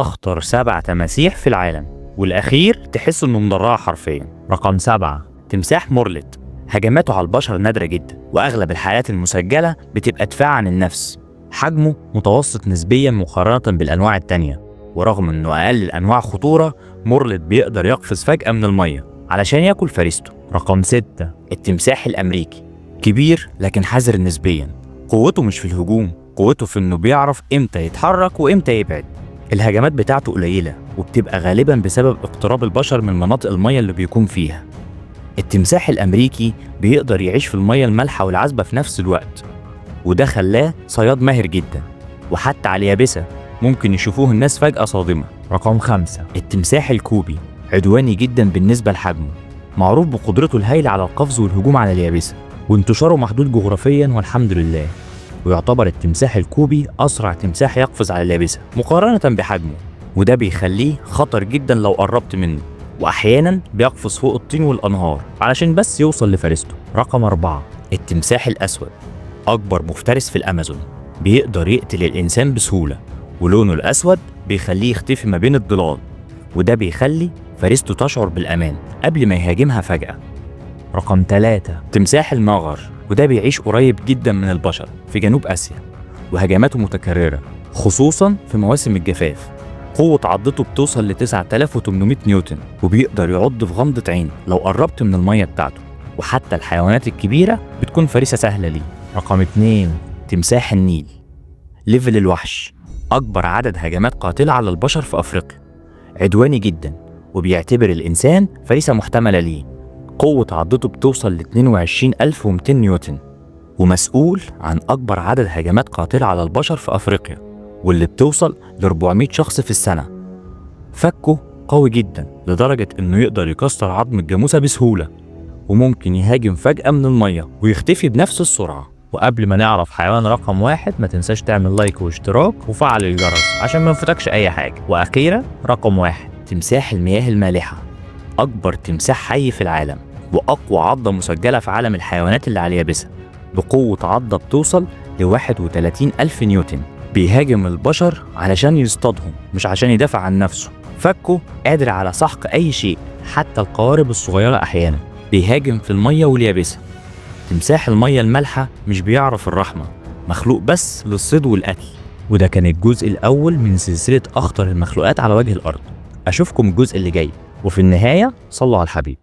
أخطر 7 تماسيح في العالم، والأخير تحس إنه مدرعة حرفيا. رقم 7، تمساح مورلت. هجماته على البشر نادرة جدا، وأغلب الحالات المسجلة بتبقى دفاع عن النفس. حجمه متوسط نسبيا مقارنة بالأنواع التانية، ورغم إنه أقل الأنواع خطورة، مورلت بيقدر يقفز فجأة من المية علشان ياكل فريسته. رقم 6، التمساح الأمريكي. كبير لكن حذر نسبيا، قوته مش في الهجوم، قوته في إنه بيعرف إمتى يتحرك وإمتى يبعد. الهجمات بتاعته قليلة وبتبقى غالبا بسبب اقتراب البشر من مناطق المية اللي بيكون فيها. التمساح الأمريكي بيقدر يعيش في المية المالحة والعذبة في نفس الوقت، وده خلاه صياد ماهر جدا، وحتى على اليابسة ممكن يشوفوه الناس فجأة صادمة. رقم 5، التمساح الكوبي. عدواني جدا بالنسبة لحجمه، معروف بقدرته الهائلة على القفز والهجوم على اليابسة، وانتشاره محدود جغرافيا والحمد لله. ويعتبر التمساح الكوبي أسرع تمساح يقفز على اليابسة مقارنة بحجمه، وده بيخليه خطر جدا لو قربت منه، وأحيانا بيقفز فوق الطين والأنهار علشان بس يوصل لفريسته. رقم 4، التمساح الأسود. أكبر مفترس في الأمازون، بيقدر يقتل الإنسان بسهولة، ولونه الأسود بيخليه يختفي ما بين الظلال، وده بيخلي فريسته تشعر بالأمان قبل ما يهاجمها فجأة. رقم 3، تمساح المغر، وده بيعيش قريب جدا من البشر في جنوب آسيا، وهجماته متكررة خصوصا في مواسم الجفاف. قوة عضته بتوصل ل 9800 نيوتن، وبيقدر يعض في غمضة عين لو قربت من المية بتاعته، وحتى الحيوانات الكبيرة بتكون فريسة سهلة ليه. رقم 2، تمساح النيل. level الوحش، أكبر عدد هجمات قاتلة على البشر في أفريقيا، عدواني جدا وبيعتبر الإنسان فريسة محتملة ليه. قوة عضته بتوصل ل 22200 نيوتن، ومسؤول عن أكبر عدد هجمات قاتلة على البشر في أفريقيا، واللي بتوصل ل 400 شخص في السنة. فكه قوي جدا لدرجة إنه يقدر يكسر عظم الجاموسة بسهولة، وممكن يهاجم فجأة من المية ويختفي بنفس السرعة. وقبل ما نعرف حيوان رقم 1، ما تنساش تعمل لايك واشتراك وفعل الجرس عشان ما يفوتكش أي حاجة. وأخيرا رقم 1، تمساح المياه المالحة. أكبر تمساح حي في العالم، وأقوى عضة مسجلة في عالم الحيوانات اللي على اليابسة، بقوة عضة بتوصل ل 31000 نيوتن. بيهاجم البشر علشان يصطادهم مش عشان يدافع عن نفسه. فكه قادر على سحق أي شيء حتى القوارب الصغيرة أحيانا. بيهاجم في المية واليابسة. تمساح المية المالحة مش بيعرف الرحمة، مخلوق بس للصيد والقتل. وده كان الجزء الأول من سلسلة أخطر المخلوقات على وجه الأرض. أشوفكم الجزء اللي جاي، وفي النهاية صلوا على الحبيب.